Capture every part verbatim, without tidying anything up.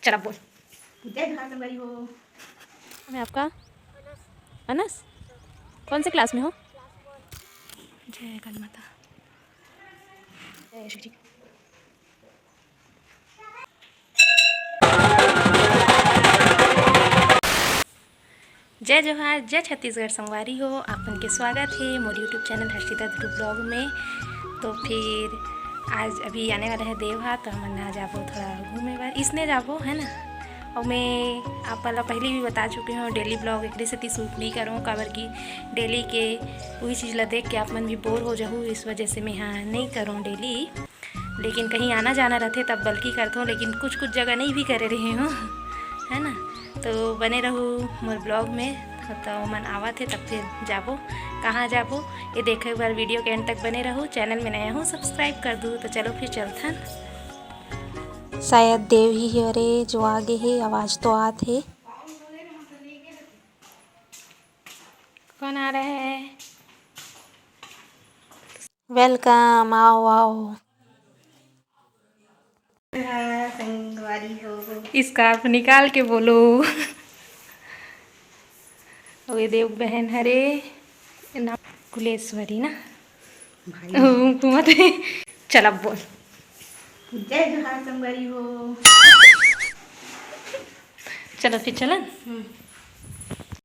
चल अब बोल। जय जोहार संगवारी हो। नाम है आपका? अनस। कौन से क्लास में हो? जय काली माता। जय श्री। जय जोहार, जय छत्तीसगढ़ संगवारी हो। आप मन के स्वागत हे मोर YouTube चैनल हर्षिता ध्रुव ब्लॉग में। तो फिर आज अभी आने वाला है देव हा, तो हमन ना जाबो थोड़ा घूमे बर, इसने जाबो, है ना। और मैं आप वाला पहले भी बता चुके हूँ, डेली ब्लॉग एकरे सेती शूट नहीं करूँ, काबर कि डेली के वही चीज़ ला देख के आप मन भी बोर हो जाहू, इस वजह से मैं यहाँ नहीं करूँ डेली। लेकिन कहीं आना जाना रहथे तब बल्कि करथों, लेकिन कुछ कुछ जगह नहीं भी करे रहे हूँ, है ना। तो बने रहू मोर ब्लॉग में, तो मन आवत हे तब फिर जाबो, कहाँ जाबो, ये देखे एक बार वीडियो के एंड तक बने रहू। चैनल में नया हूँ, सब्सक्राइब कर दू। तो चलो फिर चलथन। शायद देव ही हरे जो आगे हे, आवाज तो आत हे। कौन आ रहा है? वेलकम, आओ आओ। हाँ, संगवारी हो। स्कार्फ निकाल के बोलो। और ये देव बहन हरे ना, कुलेश्वरी ना। भाई। ओ, कुमार। चल अब बोल। जय जोहार संगवारी हो। चलो फिर चलन। हम्म।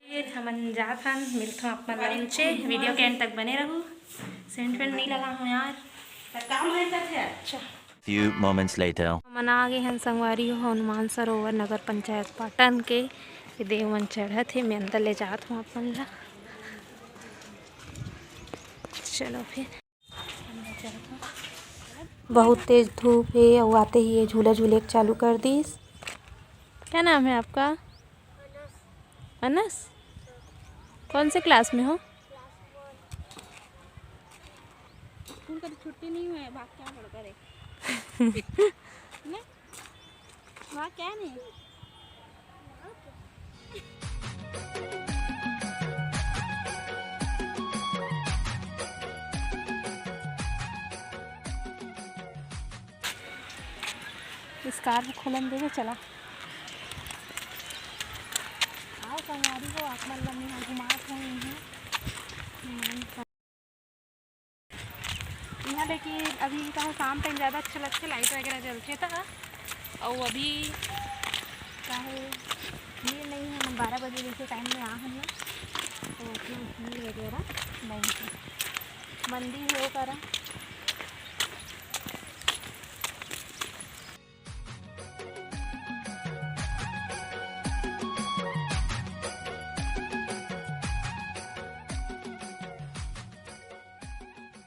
फिर हमन जात हन, मिलथों आप मन ला नीचे। वीडियो के एंड तक बने रहू। सेंट वेंट नहीं लगा हूँ यार। तो काम है तो फिर। अच्छा। Few moments later. हमन आ गे हन संगवारी हो हनुमान सरोवर नगर पंचायत पाटन के। ये देव मन चढ़त हे, मैं अंदर ले जात हूँ आप मन ला। चलो फिर। बहुत तेज धूप हे, अउ आते ही ये झूला झूले के चालू कर दीस। क्या नाम है आपका? अनस। कौन से क्लास में हो? स्कूल का तो छुट्टी नहीं हुआ है, भाग क्या पड़ता रे? ना? भाग क्या नहीं? स्कार्फ खोलन देवे, चला। आओ संगवारी हो, आप मन ला मैं घुमात हूँ इहाँ। हम्म, इहाँ लेकिन अभी का है, शाम टाइम ज़्यादा अच्छा लगथे, लाइट वगैरह जलथे त। अउ अभी का है, भीड़ नहीं है, हम बारह बजे जैसे टाइम में आ हन ना, तो उतना भीड़ वगैरह नहीं है। मंदिर हो करा।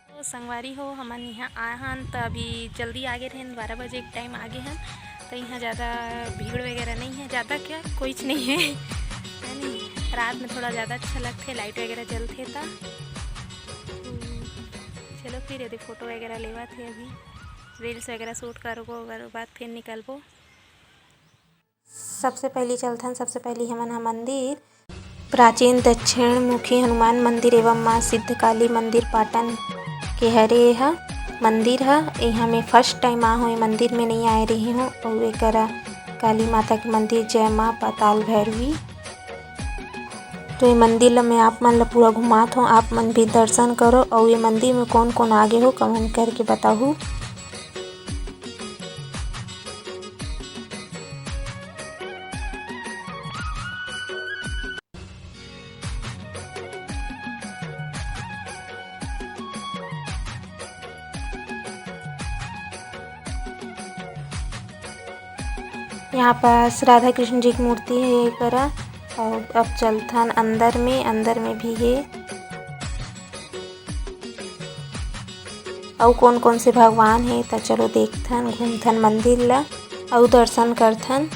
तो संगवारी हो, हमन यहाँ आए हन, त अभी जल्दी आगे रहेन, बारह बजे के टाइम आगे हन, त यहाँ ज़्यादा भीड़ वगैरह नहीं है, ज़्यादा क्या, कोई नहीं है, है नहीं। रात में थोड़ा ज़्यादा अच्छा लगथे, लाइट वगैरह जलथे त। हम्म, चलो फिर यदि फोटो वगैरह लेवत हे, अभी रील्स वगैरह शूट करबो, ओकर बाद फिर निकलबो। सबसे पहली चलथन, सबसे पहली हमन ह मंदिर, प्राचीन दक्षिण मुखी हनुमान मंदिर एवं माँ सिद्ध काली मंदिर पाटन के हरे एह मंदिर ह। एहा मैं फर्स्ट टाइम आ हूँ, ये मंदिर में नहीं आए रही हूँ। अउ एकरा काली माता के मंदिर, जय माँ पाताल भैरवी। तो ये मंदिर ला मैं आप मन ला पूरा घुमात हूँ, आप मन भी दर्शन करो। अउ ये मंदिर में कौन कौन आगे हो, कमेंट करके बताहू। यहाँ पास राधा कृष्ण जी की मूर्ति है ये करा। और अब चलथन अंदर में, अंदर में भी है। अउ कोन कोन से भगवान हे, त चलो देखथन, घूमथन मंदिर ला अउ दर्शन करथन।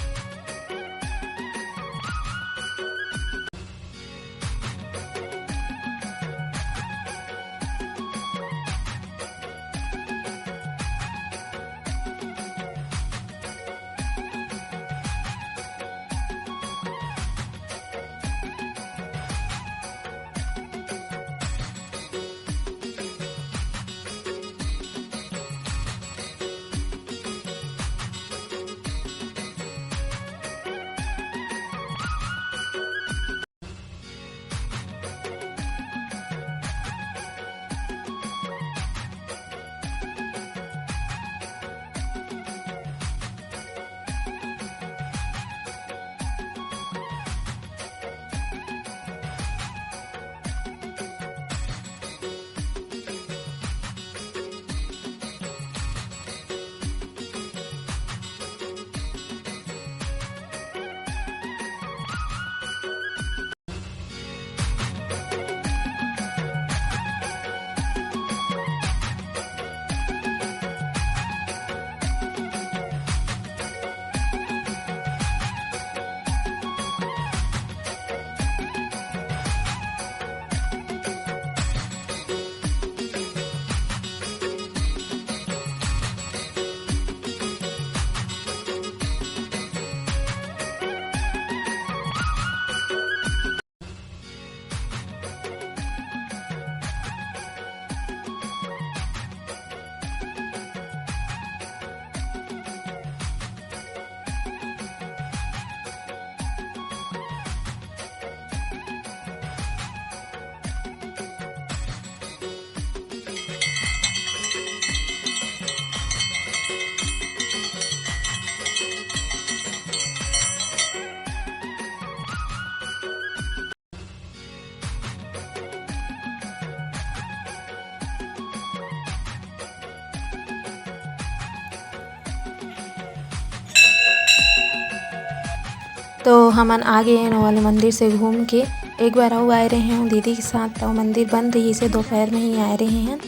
तो हमन आ गे हन ओ वाले मंदिर से घूम के। एक बार अउ आए रहे हन दीदी के साथ, तो मंदिर बंद रहिस हे, दोपहर में ही आए रहे हन।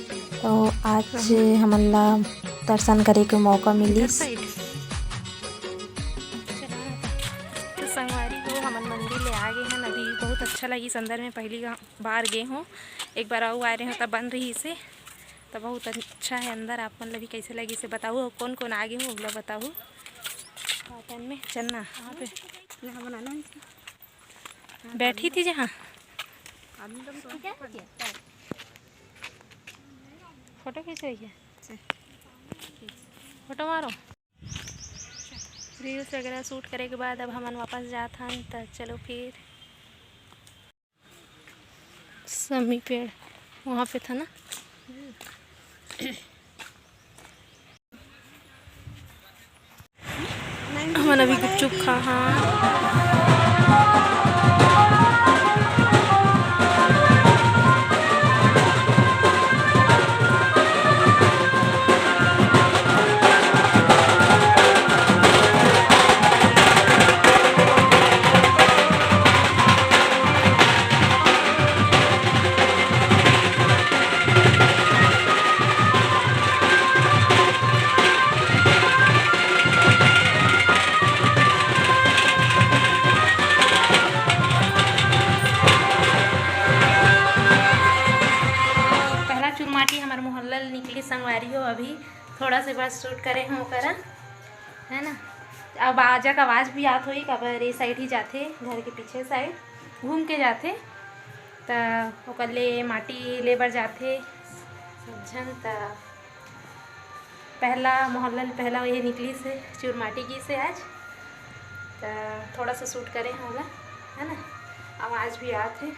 तो आज हमन ला दर्शन करे के मौका मिलिस। तो संगवारी हो, हमन मंदिर ले आ गे हन। अभी बहुत अच्छा लगिस अंदर में, पहली बार गे हों, एक बार अउ आए रहे हों, तब बंद रहिस हे। तो बहुत अच्छा हे अंदर। आप मन ला भी कैसे लगिस हे बताहू, अउ कोन कोन आ गे हो ओला बताहू। कॉटन में चलना वहाँ पे यहाँ बनाना है इसको। बैठी थी जहाँ। आदमी लोग तो फोटो खींच रही है। फोटो मारो। रील्स वगैरह शूट करे के बाद अब हमन वापस जात हन, त चलो फिर। समी पेड़ वहाँ पे था ना। हमन अभी गुपचुप खा हाँ। पहला चुरमाटी हमर मोहल्ला ले निकली संगवारी हो, अभी थोड़ा से बस शूट करे हों ओकरा, है ना। अब बाजा का आवाज़ भी आत होही, काबर ए साइड ही जाथे, घर के पीछे साइड घूम के जाथे, त ओकर ले माटी ले बर जाथे सब झन। त पहला मोहल्ला ले पहला ये निकलिस हे चुरमाटी गिस हे आज, त थोड़ा सा शूट करे हों ओला, है ना, आवाज़ भी आत हे।